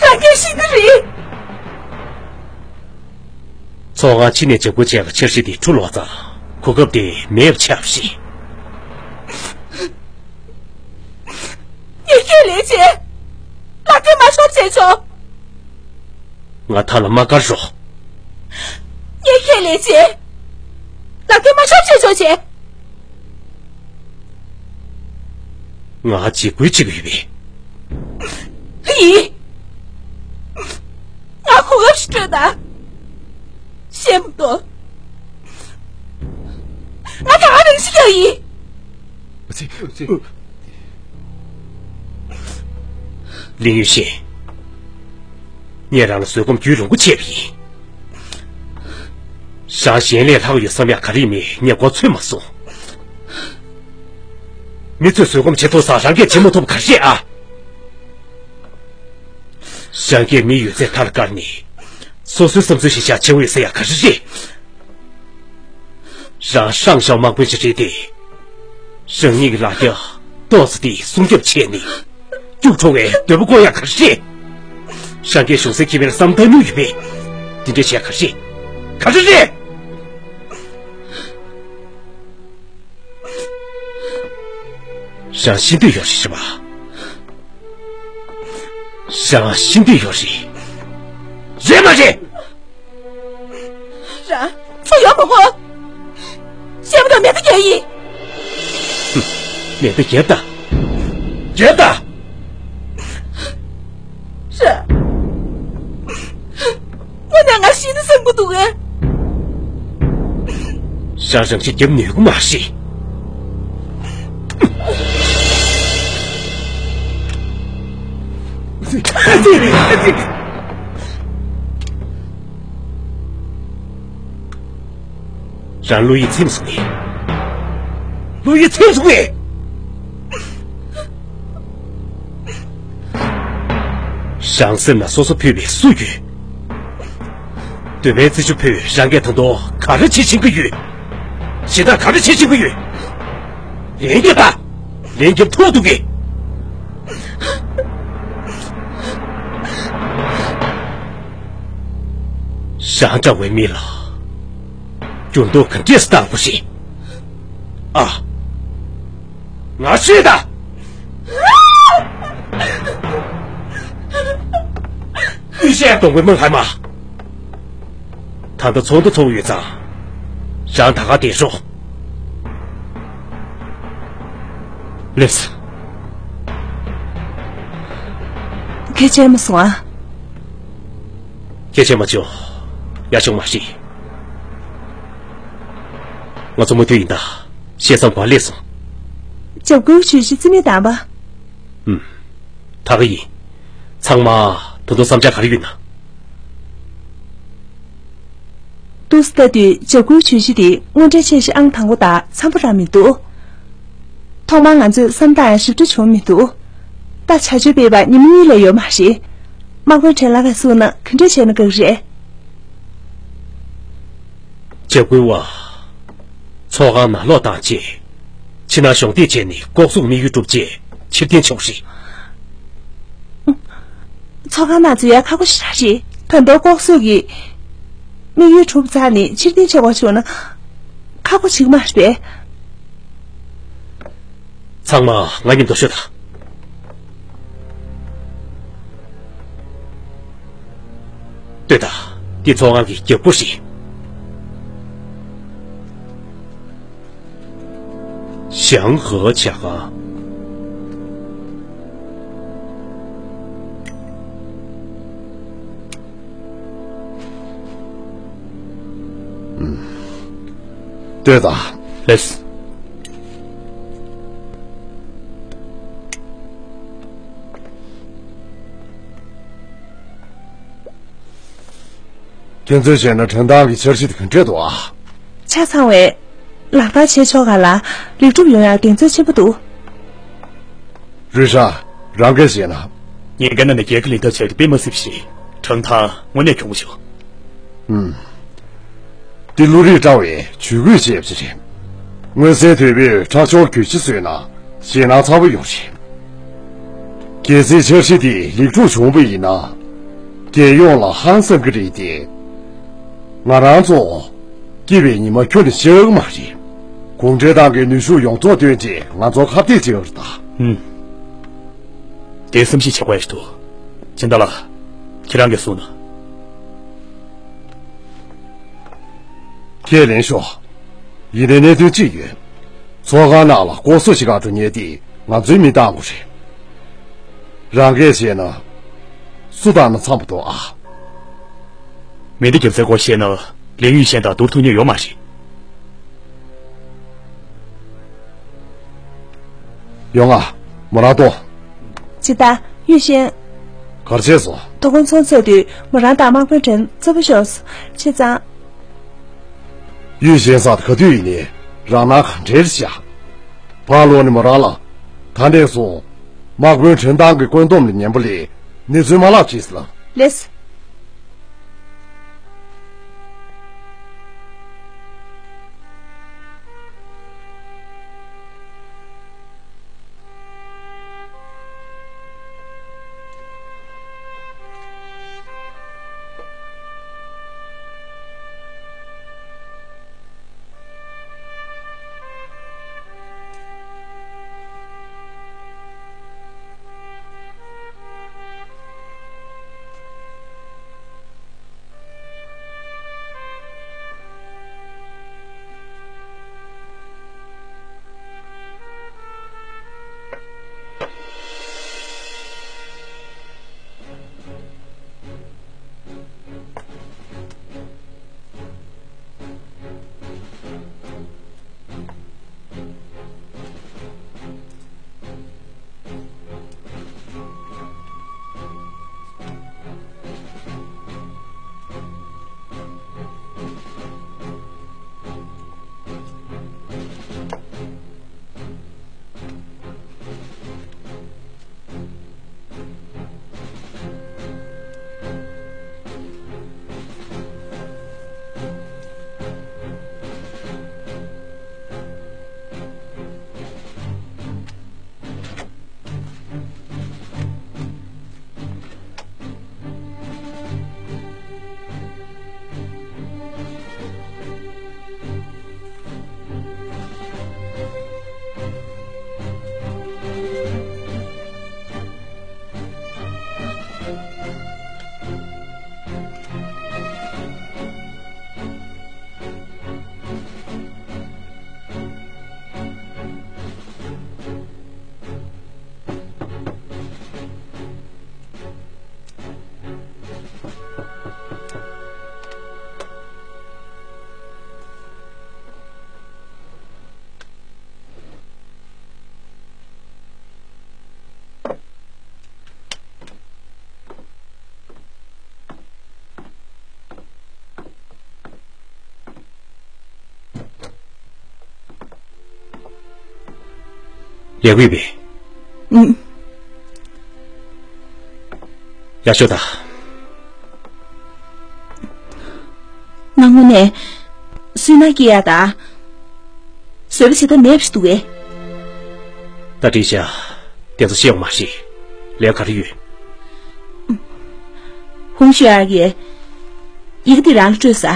རང་གིས་ཤེས་ཀྱི་རེད། ཚོགས་ཁང་ཕྱི་ནས་འཇབ་རྒོལ་བྱས་པའི་འཆར་གཞི་དེ་འཁྲུལ་ལོག་ཙང་གོ་སྐབས་དེ་མེད་པ་ཆགས་པ་རེད། ངས་ཁས་ལེན་བྱས། ལག་འབྲེལ་མ་ཤོར་བྱས་ཆོག་ང་ཐ་ལ་མ་དཀར་རོགས། ངས་ཁས་ལེན་བྱས། ལག་འབྲེལ་མ་ཤོར་བྱས་ཆོག་བྱས། ང་འཇིགས་སྐུལ་བྱེད་ཀྱི་ཡོད་པས། ལི། ང་གོ་སྐབས་ཤིག་སྤྲོད་དང་། ཤེས་མི་འདུག་ང་ད་ག་རང་ཞིག་ཡོད་ཡིན། ལིན་ཡུས་ཤིན། ངས་རང་ལ་བཟོད་སྒོམ་རྒྱུན་རིང་པོ་བྱས་པ་ཡིན། རང་གཞན་ལས་ལྷག་ཡོད་བསམ་ཡག་ག་རེ་མེད། ངས་མགོ་ཚོས་མ་སོང་། མི་ཚོས་བཟོད་སྒོམ་བྱེད་ཐུབ་ས་རང་གིས་བྱེད་མ་ཐུབ་ག་རེ་རེད་ཨ། རང་གིས་མི་ཡོད་ཚད་མཐའ་ལ་བཀར་ནས། སོ་སོའི་བསམ་ཚུལ་ཞིག་བཞག་བྱེད་འོས་ཟེར་ཡག་ག་རེ་རེད། རང་ཧྲང་ཞའོ་དམག་དཔོན་ཞིག་རེད་དེ། རང་ཉིད་ཀྱི་ལ་རྒྱ་ཏོག་ཙམ་དེ་སྲུང་སྐྱོབ་བྱས་ནས། སྐྱུག་བྲོ་བའི་འདོད་པ་སྐོང་ཡག་ག་རེ་རེད། རང་གིས་གཞུང་སའི་ཁེ་ཕན་ལ་བསམ་བཏང་མྱོང་ཡོད་པས། དེ་འདྲ་བྱས་ག་རེ་རེད། ག་རེ་རེད། རང་ཤི་འདོད་ཡོད་རེད་པ། རང་ཤི་འདོད་ཡོད་རེད། རེད་མ་རེད། རང་ཚུར་ཡོང་མི་དགོས། ཤེས་མི་འདུག་མེ་མདའ་རྒྱག་ཡིན། མེ་མདའ་རྒྱབ་དང་། རྒྱབ་དང་། རང་། དངོས་གནས་ང་ཤི་ན་བསམ་གྱི་འདུག་གས། རང་རང་ཤི་རྒྱབ་ནུས་ཀྱི་མ་རེད། རང་བློ་ཡིད་ཚིམ་སོང་ངས། བློ་ཡིད་ཚིམ་སོང་ངས། རང་སེམས་ན་སོ་སོ་ཕུད་པའི་སུ་ཡོད། འདོད་པའི་རྩི་ཆུ་ཕུད་རང་གིས་ད་དུང་ག་རེ་བྱེད་ཤེས་ཀྱི་ཡོད། གཞན་དག་ག་རེ་བྱེད་ཤེས་ཀྱི་ཡོད། ལན་རྒྱབ་ད། ལན་རྒྱབ་ཐུབ་འདུག་གས། རང་འདྲ་བའི་མི་ལ་འགྱུར་ལྡོག་ག་འདྲས་བཏང་དགོས་ཤེས། ཨ། ང་ཤེས་ད། བཤད་གཏོང་གི་མི་ཧ་མ། ད་ལྟ་ཚོགས་འདུ་ཚོགས་ཡོད་ཙང་། རང་ད་ག་བསྡད་ཤོག་ལེས། སྐད་ཆ་མ་གསུང་ཨ། སྐད་ཆ་མ་བྱོས། ཡ་ཆུང་མ་ཤི། ང་ཚོ་མུ་མཐུད་ཡིན་ད། བཤད་མཚམས་ག་ལེས་སོང་། འཇབ་རྒོལ་ཇུས་གཞི་རྩིས་མེད་བཏང་པ། ཨུམ། ད་ག་ཡིན། ཚང་མ་ད་དུང་བསམ་འཆར་ག་རེ་ཡོད་ན། འདུག་སེ་ལྟ་དུས་འཇབ་རྒོལ་ཇུས་གཞི་དེ་དངོས་འབྲེལ་འཆར་གཞི་ཨང་དང་པོ་དང་འཚམ་པོ་རང་མི་འདུག་ཐོག་མར་ང་ཚོས་བསམ་བཏང་ཡང་ཞིབ་ཕྲ་བྱུང་མི་འདུག་ད་བྱ་སྤྱོད་སྤེལ་བར་ཉིན་མོ་གཉིས་ལས་ཡོད་མ་རེད། དམག་དཔོན་ཁྲེན་ལགས་ཀྱིས་གསུངས་ན་ག་འདྲ་བྱས་ན་དགའ་གི་རེད། འཇབ་རྒོལ་བ། ཚོགས་ཁང་ནང་ལོག་བཏང་རྗེས། ཕྱི་ནང་གཞོགས་འདེགས་བྱས་ནས་ལྐོག་ཟུང་དམིགས་ཡུལ་གྲུབ་རྗེས་ཕྱིར་འཐེན་བྱུང་རེད། ཚོགས་ཁང་ནང་འཛུལ་ཡ་ཁག་པོ་ཞེ་དྲག་རེད། ད་དུང་ལྐོག་ཟུང་གིས་དམིགས་ཡུལ་གྲུབ་ཚར་ནས་ཕྱིར་འཐེན་བྱེད་དགོས་བྱུང་ན་ཁག་པོ་ཞིག་མ་རེད་པས། ཚང་མ་ང་མཉམ་དུ་ཤོག་དང་། ལྟོས་དང་། འདི་ཚོགས་ཁང་གི་རྒྱབ་ཁུག་རེད། ཞང་ཧེ་ཇ་ཁང་། ལྟོས་དང་། ལེས། ཁྱེད་ཚོས་བྱས་ན་ཁྲིན་ཏང་གི་འཆར་གཞི་དེ་ག་འདྲས་འདུག་ཨ། ཆ་ཚང་བས། ལག་བསྟར་བྱས་ཆོག་ག་ལ། ལེགས་གྲུབ་ཡོང་ཡག་གདེང་ཚོད་ཆེན་པོ་འདུག་རུས་ཧྲ། རང་གིས་བྱས་ན། ཉེན་ཁ་ནང་ནས་རྒྱལ་ཁ་ལེན་ཐབས་བྱས་ཏེ་དཔེ་མ་སྲིད་པ་ཞིག་ཁྲང་ཐང་དངོས་གནས་གྱོང་པོ་བྱུང་། ཨུམ། འདི་བློ་རིག་བཀྲ་བའི་ཇུས་འགོད་བྱས་པ་ཞིག་རེད། མངོན་གསལ་དོད་པོས་ཁྲག་སྦྱོར་གྱོད་གཞི་བཟོས་ན་ཞེད་སྣང་ཚ་བོ་ཡོང་རེད། གལ་སྲིད་འཆར་གཞི་འདི་ལེགས་གྲུབ་བྱུང་བ་ཡིན་ན། རྒྱལ་ཡོངས་ལ་ཧང་སང་གི་རེད་དེ། ང་རང་ཚོ་སྐྱིད་པའི་ཉི་མ་ཁྱོན་ནས་ཤར་གི་མ་རེད། གུང་ཁྲན་ཏང་གིས་ནུས་ཤུགས་ཡོངས་རྫོགས་བཏོན་རྗེས་ང་ཚོར་ཁ་གཏད་བྱེད་ཀྱི་རེད་ད། ཨུམ། དེ་བསམ་གཞིག་བྱེད་དགོས་ཡ་ཞིག་འདུག་ཅིན་ཏཱ་ལགས། ཁྱེད་རང་གིས་གསུངས་ན། ཁས་ལེན་ཤོག་ཡིན་ནའི་གནད་དོན་གཅིག་ཡོད། ཚོགས་ཁང་ནང་ལ་ལྐོག་ཟ་ཞིག་ག་འགྲོ་མཁན་དེ་ང་ཚོའི་མི་བཏང་དགོས་རེད། རང་གིས་བཤད་ན། སུ་བཏང་ན་འཚམ་པོ་འདུག་ཨ། མི་འདི་རྒྱབ་རྩལ་སྐོར་བཤད་ན་ལིན་ཡུས་ཤན་དང་བསྡུར་ཐུབ་མཁན་ཡོད་མ་རེད། ཡོང་ང་། མོ་རང་ལྟོས། ཇི་ལྟར། ཡུས་ཤན། ག་རེ་བྱས་སོང་། དོ་དགོང་ཚོགས་ཚར་དུས་མོ་རང་དང་དམག་དཔོན་ཁྲིན་རྩོད་པ་ཤོར་སོང་། བྱས་ཙང་། ཡུས་ཤན་ཟེར་དེ་ག་དུས་ཡིན་ནའི་རང་སྣང་ག་འདྲ་རེད་ཤག་ཕར་ལོག་ནས་མོ་རང་ལ། ད་ནས་བཟུང་། དམག་དཔོན་ཁྲིན་ཏང་གི་བཀོད་འདོམས་ལ་ཉན་པ་ལས་གནས་ཚུལ་མ་ལབ་ཅིག་ཟེར་ལ། ལེས། ལས་དགོས་པས། ཨུམ། ཡག་ཤོས་དང་། ང་དངོས་གནས་སུན་སྣང་སྐྱེ་ཡ་དང་། བཟོད་པ་བྱེད་ཐབས་མེད་པ་ཞིག་འདུག་གས། ད་འགྲིག་བྱ། དེ་ཚོ་བཤད་ཡོང་མ་རེད། ལས་ག་རེ་ཡོད། ཧུང་ཞུ་ཨར་གྱིས་ཡི་གེ་འདི་རང་ལ་སྤྲོད་ས།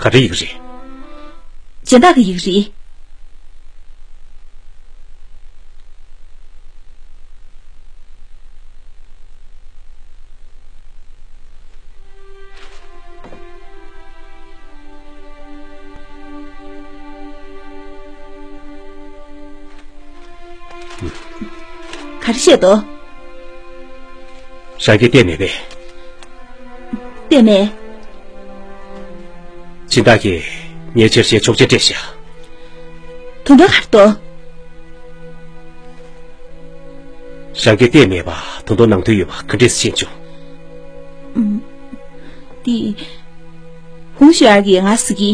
ག་རེ་ཡི་གེ་རེད། སྦྱིན་བདག་གི་ཡི་གེ་རེད། ག་རེ་བཤད་དོ། རང་གིས་བལྟས་མེད་པས། བལྟས་མེད། སྦྱིན་བདག་གིས་ངའི་ཆེད་གཞས་ཆོག་མཆན་སྤྲད་ཤག། དོན་དག་ག་རེ་འདུག། རང་གིས་བལྟས་མེད་པ་དོན་དག་ནང་དོན་ཡོད་པ་ག་འདྲས་སེ་ཤེས་བྱུང་། ཨུམ། འདི། ཧུང་ཞུ་ཨར་གྱིས་ང་ཟེར་གི།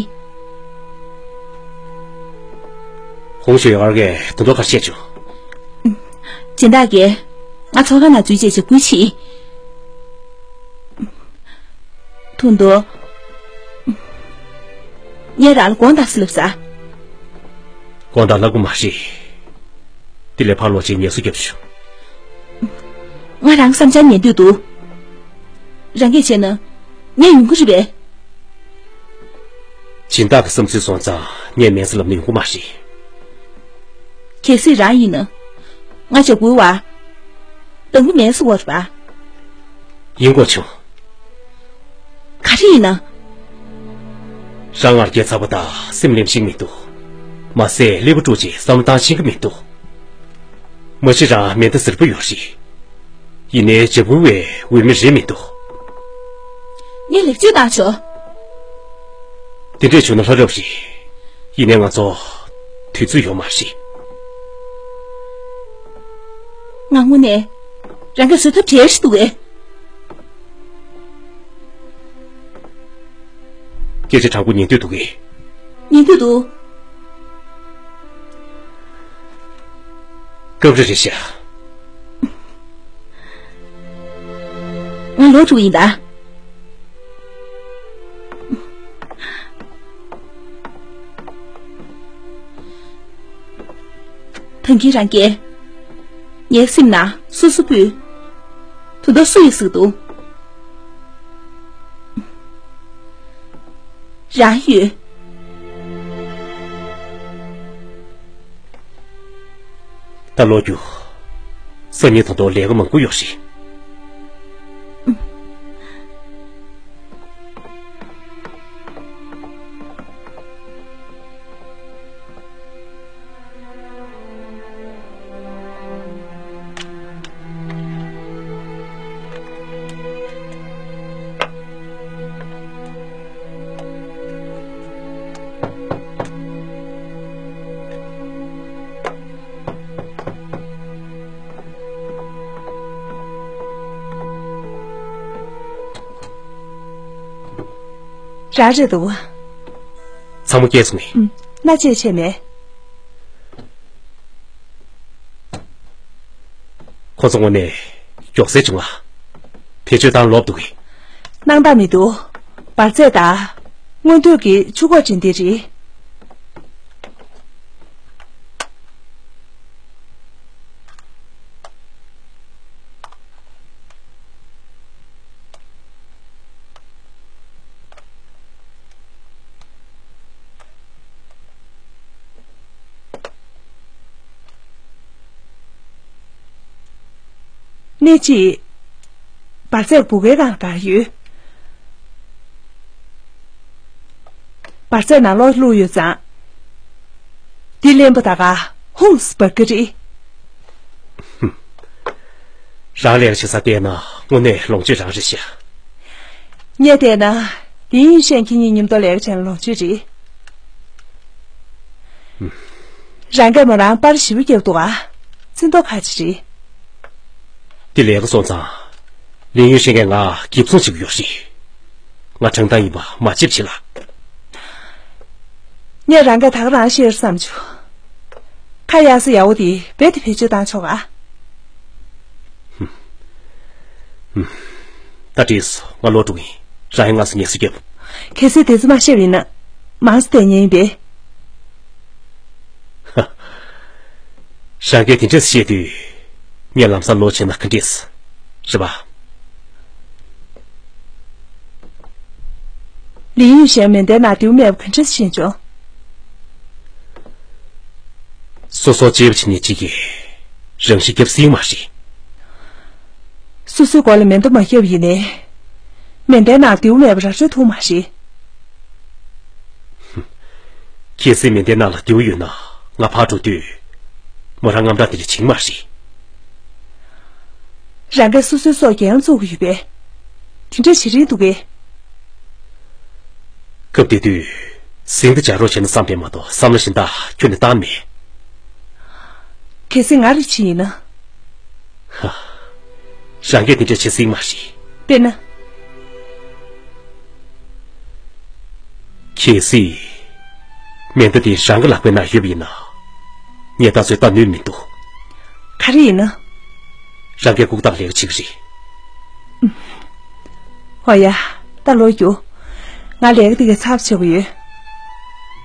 ཧུང་ཞུ་ཨར་གྱིས་དོན་དག་ག་རེ་བཤད་བྱུང་། སྦྱིན་བདག་གིས་ང་ཚོགས་ཁང་ནང་འཛུལ་བྱས་འཇབ་རྒོལ་བྱས། དོན་དག། ངས་རང་ལ་དགོངས་དག་ཟེར་ལབ་ས། དགོངས་དག་ལབ་དགོས་མ་རེད། དེ་ལས་ཕར་ལོག་བྱས་ངལ་གསོ་རྒྱབ་བྱུང་། ང་རང་བསམ་འཆར་ཉན་འདོད་འདུག། རང་གིས་བྱས་ན་ངས་ཡོང་གི་རེད་པས། སྦྱིན་བདག་གི་བསམ་ཚུལ་སོང་ཙང་ངས་མེད་ཟེར་ལབ་ན་ཡོང་གི་མ་རེད། གལ་སྲིད་རང་ཡིན་ན། ང་འཇབ་རྒོལ་བ། དང་པོ་མེད་ཟེར་བ་རེད་པ། ཡིན་དགོས་བྱུང་། ག་རེ་ཡིན་ན། རང་ང་རྒྱལ་ཚ་པོ་དང་སེམས་ལེམ་ཤེས་མི་འདུག། མ་ཟད་ཀླད་པ་དཀྲུགས་བྱས་བསམ་བློ་བཏང་ཤེས་ཀྱི་མི་འདུག། མ་གཞི་རང་མེ་མདའ་གཟེར་པོ་ཡོད་རེད། ཡིན་ནའི་འཇབ་རྒོལ་བའི་འོས་མི་རེད་མི་འདུག། ངས་ལེགས་བཅོས་བཏང་ཆོག། དེ་འདྲས་བྱུང་ན་ལྷ་རབ་རེད། ཡིན་ནའི་ང་ཚོ་དུས་ཚོད་ཡོད་མ་རེད། ང་དངོས་གནས་རང་གིས་བཟོད་ཐབས་བྲལ་ཞིག་འདུག་གས། སྐད་ཆ་དྲང་པོ་ཉན་འདོད་འདུག་གས། ཉན་འདོད་འདུག། སྐབས་རེ་རེ་བྱ། ང་ལོག་འགྲོ་གི་ཡིན་ད། ཐང་གིན་རང་སྐྱེས། ངའི་སེམས་ནང་སོ་སོ་སྤུས། དུ་ད་སུ་ཡིས་ཟིག་འདུག། རང་ཡོད། ད་ལོ་རྒྱུ། སང་ཉིན་ད་དུང་ལས་ཀ་མང་པོ་ཡོད་རེད། རང་རེད་འདུག། ཚང་མ་སྐྱེལ་སོང་ངས། ཨུམ། སྣ་བཅད་བྱས་མེད། ཁོ་ཚོ་དངོས་གནས་མགྱོགས་སེ་བྱུང་ང་། བེད་སྤྱོད་བཏང་ལོབས་འདུག་གི། སྣང་དག་མི་འདུག། འབར་རྫས་དང་། མངོན་འདོད་ཀྱི་ཆུ་ཁོག་ཅན་འདི་རེད། གནས་གཅིག། འབར་རྫས་བུ་གའི་སྒང་ལ་བརྡར་ཡོད། འབར་རྫས་ནང་ལོགས་བླུགས་ཡོད་ཙང་། འདི་ལེན་པ་ད་ག་ཧུང་སི་འབར་གི་རེད། རང་ལས་ཀ་བྱེད་ས་བལྟས་ན་དངོས་གནས་ལོངས་སྤྱོད་རང་རེད་ཤག། ངས་བལྟས་ན་ལིན་ཡུན་ཤན་ཁྱེད་གཉིས་མཉམ་དུ་ལས་ཀ་བྱས་ན་ལོངས་སྤྱོད་རེད། རང་གིས་མོ་རང་པར་ཞེ་པོ་བརྒྱབ་འདུག་ག། བཙན་ཐོག་ཁ་ཅིག་རེད། དེ་ལས་ཀ་སོང་ཙང་། ལིན་ཡུན་ཤན་གྱིས་ང་འགེབས་སྲུང་བྱེད་ཀྱི་ཡོད་རེད། ང་དྲང་གཏམ་ཡིན་པ་མ་བརྗེད་བྱེད་ལ། ངས་རང་གིས་ད་ག་རང་ཤེས་བསམ་བྱུང་། ཁ་གཡར་ས་ཡག་པོ་དེ་རྦད་དེ་བེད་སྤྱོད་བཏང་ཆོག་ག། ད་འགྲིག་སོང་། ང་ལོག་འགྲོ་གི་ཡིན། རང་ཡང་ང་ཚོ་ངལ་གསོ་རྒྱབ། གལ་སྲིད་དེ་ཚོ་མ་བཤད་པ་ཡིན་ན། མང་ཙམ་བསྡད་མཁན་ཡིན་པས། ཧ། རང་གིས་དེ་འདྲས་བཤད་དུས། ངས་ལམ་སང་ལོག་བྱས་ན་ག་འགྲིག་རེད་པ། ལི་ཡུས་ཞན་མེ་མདའི་ནང་རྡེའུ་རྨས་པ་ག་འདྲས་ཤེས་བྱུང་། སོ་སོ་གཅེས་པ་བྱེད་མཁན་གཅིག་གིས་རང་ཤི་བརྒྱབ་སྲིད་མ་རེད། སོ་སོའི་མགོ་ལ་མེ་མདའ་མ་བརྒྱབ་ཡིན་ནའི། མེ་མདའི་ནང་རྡེའུ་རྨས་པ་ར་སྤྲོད་ཐུབ་མ་རེད། གལ་སྲིད་མེ་མདའི་ནང་ལ་རྡེའུ་ཡོད་ན་ང་ཕར་འགྲོ་དུས། མོ་རང་དངངས་སྐྲག་དེ་འདྲ་བྱེད་ཀྱི་མ་རེད། རང་གིས་སོ་སོའི་སྲོག་འགན་ལ་བཙུགས་ཀྱི་ཡོད་པས། དེ་འདྲ་བྱེད་རིན་འདུག་གས། སྐབས་དེ་དུས། ཟིང་དུ་བྱ་རོགས་བྱས་ན་བསམ་པས་མ་གཏོགས་བསམ་བློ་གཞན་དག་ཁྱོན་ནས་བཏང་མེད། གལ་སྲིད་ང་རེ་ཕྱིན་ཡིན་ན། ཧ། རང་གིས་དེ་འདྲ་བྱེད་སྲིད་མ་རེད། དཔེར་ན། གལ་སྲིད། མེ་མདའ་དེ་རང་གི་ལག་པའི་ནང་ཡོད་པ་ཡིན་ན། ངས་ད་གཟོད་ལྟ་ནུས་མི་འདུག་ག་རེ་ཡིན་ན། རང་གིས་ལྐུགས་རྟགས་ལེགས་པོ་བྱེད་ཀྱི་རེད། ཨོ་ཡ། ད་ལོག་རྒྱུགས། ང་ལས་ཀ་དེ་གའི་ཚབ་བྱེད་དགོས་ཡོད།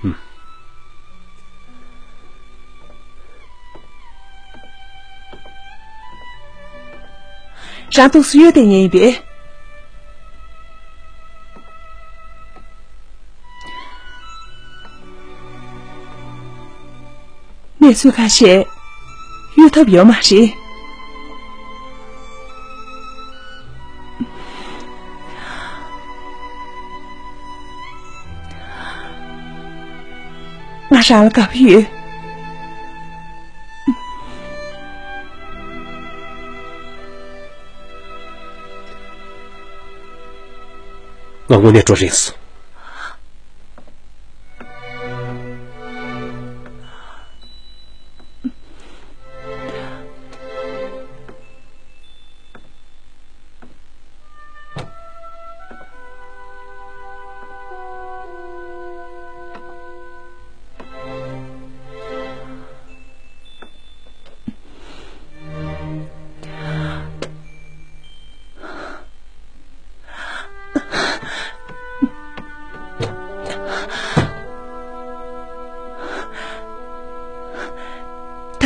ཨུམ། རང་ཐུགས་སུ་གཡོལ་བསྡད་མཁན་ཡིན་པས། གནས་ཚུལ་ཁ་ཤས་གཡོལ་ཐབས་ཡོད་མ་རེད། ང་རང་ལ་དགའ་པོ་ཡོད། ང་དངོས་གནས་སྤྲོ་རན་སོང་།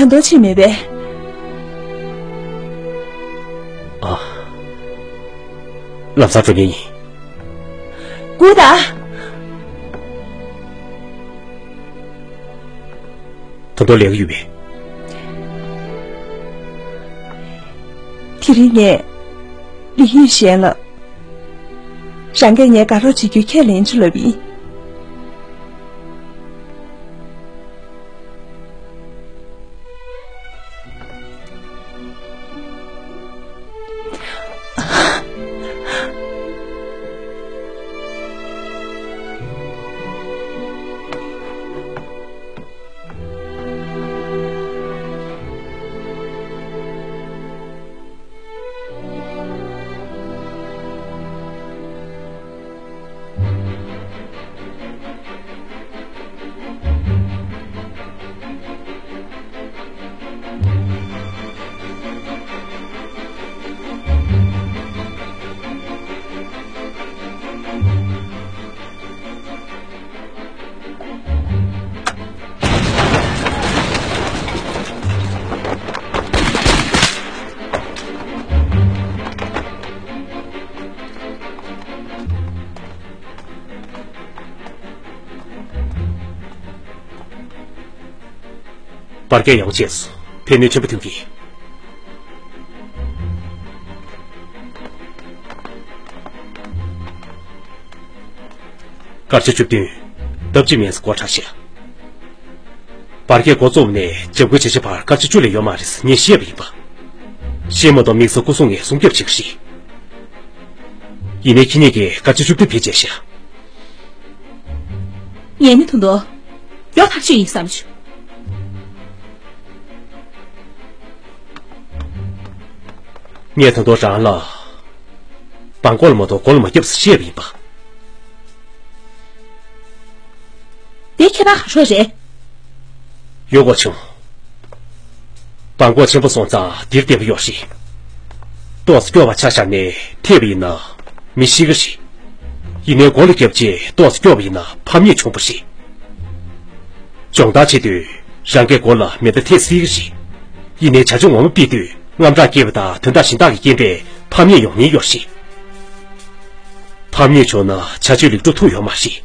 ད་དུང་ཕྱིན་མེད་པས། ཨ། ལམ་སང་འགྲོ་མཁན་ཡིན། སྒུག་དང་། ད་དུང་ལས་ཀ་ཡོད་པས། དེ་རིང་ངས་ལི་ཡུས་ཞན་ལ། རང་གིས་ངའི་དགའ་རོགས་བྱེད་རྒྱུ་ཁས་ལེན་ཆོག་ལབ་ཡིན། བར་བརྒལ་ཡོང་བྱས་སུ་ཕན་ནུས་ཆེན་པོ་ཐོན་གྱི། སྐར་ཆ་བཅུ་བདུན། ལྡབ་གཅིག་མིན་སྐོར་ཁྲ་ཤག་བར་བརྒལ་འགོ་བཙུགས་ནས་འཇབ་རྒོལ་བྱེད་བྱེད་བར་སྐར་ཆ་བཅུ་ལས་ཡོད་མ་རེད་ངས་བཤད་པ་ཡིན་པ། བཤད་མ་གཏོགས་དམིགས་བསལ་སྐུ་སྲུང་ངས་སྲུང་སྐྱོབ་བྱེད་ཀྱི་རེད། ཡིན་ནའི་ཁྱེད་གཉིས་ཀྱིས་སྐར་ཆ་བཅུ་བདུན་བེད་སྤྱད་ཤག་ངས་ནི་ད་དུང་། ཡོ་ཐག་ཆོད་ཡིན་བསམ་བྱུང་། ངས་ད་དུང་རང་ལ། བང་མགོ་ལ་མ་གཏོགས་མགོ་ལ་མ་བརྒྱབ་ཟེར་བཤད་པ་ཡིན་པ། དེ་ཁྱེད་རང་ག་རེ་རེད། ཡོ་གོ་ཆུང་། སྦྲ་གུར་ཆེན་པོ་སོང་ཙང་འདིར་བསྡད་པ་ཡོད་རེད། ཏོག་ཙམ་སྐྱོ་བ་ཆ་བཞག་ནས་ཐེབས་པ་ཡིན་ན་མི་ཤི་གི་རེད། ཡིན་ནའི་མགོ་ལ་བརྒྱབ་རྗེས་ཏོག་ཙམ་སྐྱོ་བ་ཡིན་ན་ཕམ་ཉེས་བྱུང་བ་རེད། སྦྱོང་བརྡར་བྱེད་དུས་རང་གི་མགོ་ལ་མེ་མདའ་ཐེབས་སྲིད་ཀྱི་རེད། ཡིན་ནའི་བྱ་སྤྱོད་ངོ་མ་སྤེལ་དུས་དངངས་སྐྲག་སྐྱེས་པ་དང་དོན་དག་གཞན་དག་གི་རྐྱེན་པས་ཕམ་ཉེས་ཡོང་ཉེན་ཡོད་རེད། ཕམ་ཉེས་བྱུང་ན་བྱ་སྤྱོད་ལེགས་འགྲུབ་ཐུབ་ཡོད་མ་རེད།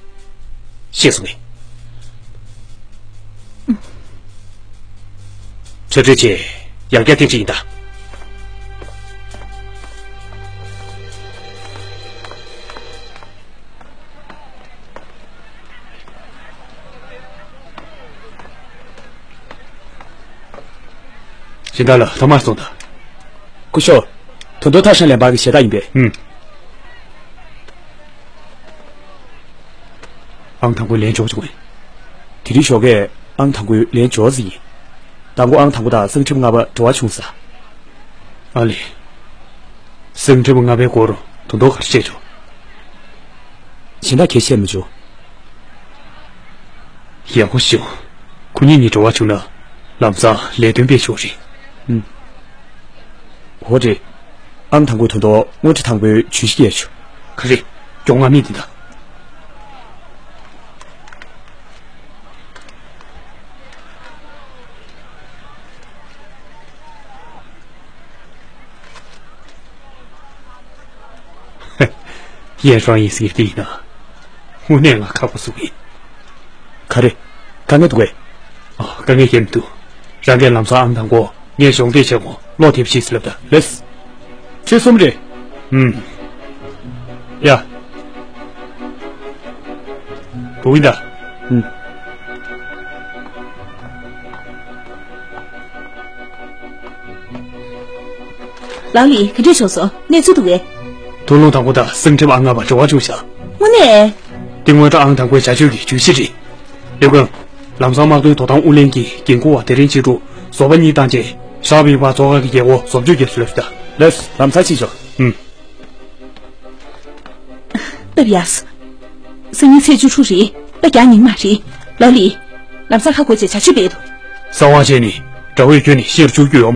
ཤེས་སོང་ངས། གྲོས་གྲོས་བྱས། ཡང་བསྐྱར་བསྟན་འཛིན་ཡིན་ད། སྦྱིན་བདག་ལགས་ཐོག་མར་སོང་དང་། སྐུ་ཞབས། དོན་ཐོག་ཐ་ཧྲན་ལན་པ་གི་ཞལ་ཏ་ཡིན་པས། ཨུམ། ཨང་དང་པོའི་ལན་འཇོག་བྱུང་བས། དེ་རིང་ཞོགས་ཀས་ཨང་དང་པོའི་ལན་འཇོག་ཟིན་ཡིན། མདང་དགོང་ཨང་དང་པོ་དང་གསང་ཁྲི་པ་ལྔ་པ་འབྲེལ་བ་བྱུང་ས། ཨ་ལས། གསང་ཁྲི་པ་ལྔ་པའི་སྐོར་དོན་ཐོག་ག་རེ་བཤད་བྱུང་། གཞན་དག་གས་བཤད་མི་བྱུང་། ཡག་པོ་བྱུང་། ཁོ་གཉིས་གཉིས་འགྲོ་བ་བྱུང་ན་ལམ་སང་ལས་དོན་སྤེལ་ཆོག་རེད། ཨུམ། འོ་རེད། ཨང་དང་པོའི་དོན་ཐོག་དངུལ་ཁྲི་དང་པོའི་ཇུས་གཞི་བརྒྱབ་བྱུང་། ག་རེ། མགྱོགས་མངགས་མི་འདི་དང་། ཡན་ཧྲང་ཡིན་ཟེར་གྱི་འདི་ཡིན་ན། དངོས་གནས་ང་ཁག་པོ་བཟོ་གི་ཡིན། ག་རེ། དཀའ་ངལ་འདུག་གས། ཨ། དཀའ་ངལ་གང་ཡང་མི་འདུག་རང་གིས་ལམ་སང་ཨང་དང་པོ་ངས་གཞོགས་འདེགས་བྱས་གོང་གློག་ཐེབས་ཤིག་ཟེར་ལབ་ད་ལེས། ཁྱོད་གསུམ་རེད། ཨུམ། ཡ། འགྲོ་གི་ཡིན་ད། ཨུམ། ལའོ་ལི། ག་འདྲས་བྱུང་སོང་། གནས་ཚུལ་འདུག་གས། ཐུགས་སློང་དང་པོ་དང་གསང་ཁྲི་པ་ལྔ་པ་འབྲེལ་བ་བྱུང་ཤག་དངོས་གནས། དེ་དངོས་གྲུབ་ཨང་དང་པོའི་བྱ་སྤྱོད་ཀྱི་ཇུས་གཞི་རེད། ལེགས་ཀུན། ལམ་སང་དམག་དོན་དོ་དམ་ཨུ་ལྷན་གྱི་འགན་འཁུར་བ་དེ་རིང་ཕྱི་དྲོ་བཟོ་པ་གཉིས་བཏང་རྗེས་ཞག་པའི་བར་མཚོ་ཁ་གི་རྒྱལ་སྒོ་བཟོ་བཅོས་རྒྱག་སྲོལ་ཞིག་ལ། ལགས། ལམ་སང་ཕྱིན་ཤོག་ཨུམ། སྟབས་ཡག་སོང་། སང་ཉིན་ཚེས་བཅུ་དྲུག་རེད། ད་རྒྱག་ཉིན་མ་རེད། ལའོ་ལི། ལམ་སང་ཁ་སྒོ་བྱས་བྱ་སྤྱོད་སྤེལ་དོ། གསང་བ་བྱས་ནས་དགྲ་བོས་ཁྱོན་ནས་ཤེས་རུ་བཅུག་རྒྱུ་ཡོད།